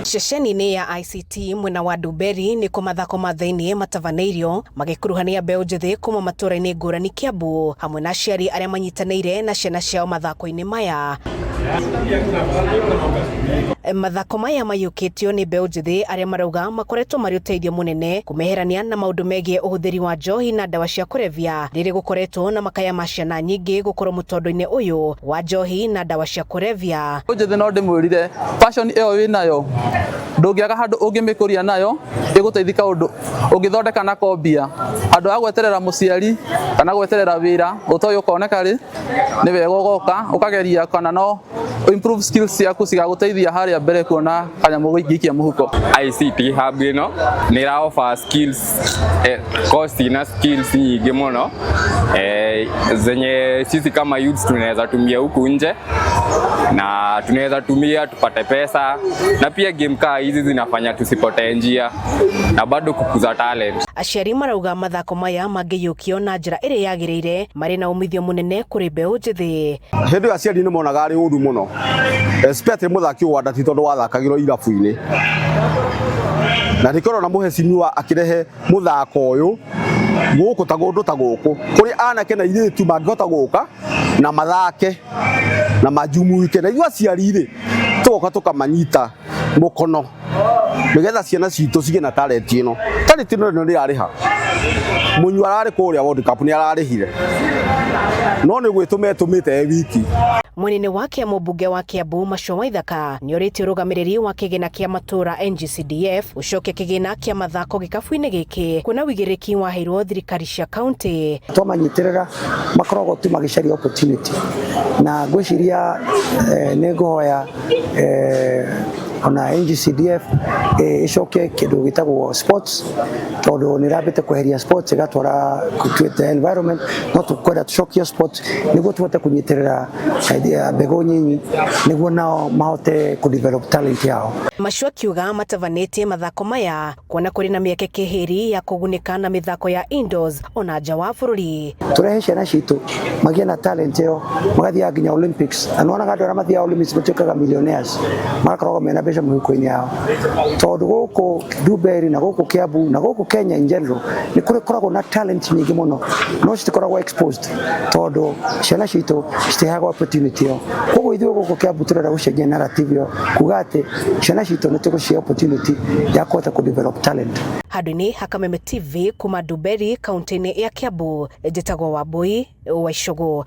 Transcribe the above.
Ceceni-inĩ ya ICT mwena wa Ndumberi nĩkuo mathako ma thĩiniĩ matabanĩirio magĩkuruhania mbeũ njĩthĩ kuma matũũra-inĩ ngũrani Kiambu hamwe na aciari arĩa manyitanĩire na ciana ciao mathako-inĩ maya. Mathako maya maiyũkĩtio nĩ mbeũ njĩthĩ arĩa marauga makoretwo marĩ ũteithio mũnene kũmeherania na maũndũ megiĩ ũhũthĩri wa njohi na ndawa cia kũrebia rĩrĩ gũkoretwo na makaya ma ciana nyingĩ gũkorwo mũtondo-inĩ ũyũ wa njohi na ndawa cia kũrebia. Njĩthĩ no ndĩmwĩrire passion ĩyo wĩnayo ndũngĩaga handũ ũngĩmĩkũria nayo ĩgũteithia kaũndũ ũngĩthondeka nako mbia handũ ha gweterera mũciari kana gweterera wĩra ũtoĩ ũkoneka rĩ nĩ wega ũgoka ũkageria kana no improve skills ciaku cigagũteithia harĩa mbere kuona kanyamũ gũingĩkia mũhuko. ICT hub ĩno nĩ ĩra offer skills, course ina skills nyingĩ mũno zenye sisi kama youths tunaweza tumia huku nje na tunaweza tumia tupate pesa, na pia game kaa hizi zinafanya tusipotee njia na bado kukuza talent. Aciari marauga mathako maya mangĩiyũkio na njĩra ĩrĩa yagĩrĩire marĩ na umithio mũnene kũrĩ mbeũ njĩthĩ. Hĩndĩ ĩyo aciari nĩ monaga arĩ ũru mũno, especially mũthaki ũyũ wa Ndati tondũ wathakagĩrwo irabu-inĩ, na nĩkĩo na mũhecimiwa akĩrehe mũthako ũyũ gũkũ ta kũndũ ta gũkũ kũrĩ anake na airĩtu mangĩhota gũka na mathake na majumuike na ithuĩ aciari rĩ tũgoka tũkamanyita mũkono nĩgetha ciana citũ cigĩe na talent ĩno. Talent ĩno nĩ ĩrarĩha. Mũnyua ararĩ kũrĩa World Cup nĩ ararĩhire, no nĩ gwĩtũma etũmĩte e wiki. Mwena-inĩ wake mũmbunge wa Kiambu Macho Waithaka nĩorĩtie ũrũgamĩrĩri wa kĩgĩna kĩa matũũra NGCDF gũcokia kĩgĩna kĩa mathako gĩkabu-inĩ gĩkĩ kuona wĩigĩrĩrĩki waheirwo thirikari cia kaunti. Twamanyitĩrĩra makoragwo tu magĩcaria opportunity na ngwĩciria nĩ ngũhoya ona NGCDF ĩcokie kĩndũ gĩtagwo sports tondũ nĩ ĩrambĩte kweheria sports ĩgatwara the environment, no tũkwenda tũcokie sports nĩguo tũhote kũnyitĩrĩra mbegũ nyinyi nĩguo nao mahote kũ develop talent yao. Macu akiuga matabanĩtie mathako maya kuona kũrĩ na mĩeke kĩhĩri ya kũgunĩka na mĩthako ya indoors ona nja wa bũrũri. Tũrehe ciana citũ magĩe na talent ĩyo magathiaga nginya Olympics, na nĩwonaga andũ arĩa mathiaga Olympics matuĩkaga millionaires, magakoragwo mena mbeca mĩhuko-inĩ yao tondũ gũkũ Ndumberi na gũkũ Kiambu na gũkũ Kenya in general nĩ kũrĩ koragwo na talent nyingĩ mũno no citikoragwo exposed tondũ ciana citũ citiheagwo opportunity ĩyo. Koguo ithuĩ gũkũ Kiambu tũrenda gũcenjia narrative ĩyo kuga atĩ ciana citũ nĩ tũgũcihe opportunity ya kũhota kũ develop talent. Handũ-inĩ ha Kameme TV kuma Ndumberi kaunti-inĩ ya Kiambu, njĩtagwo Wambui wa Icũgũ.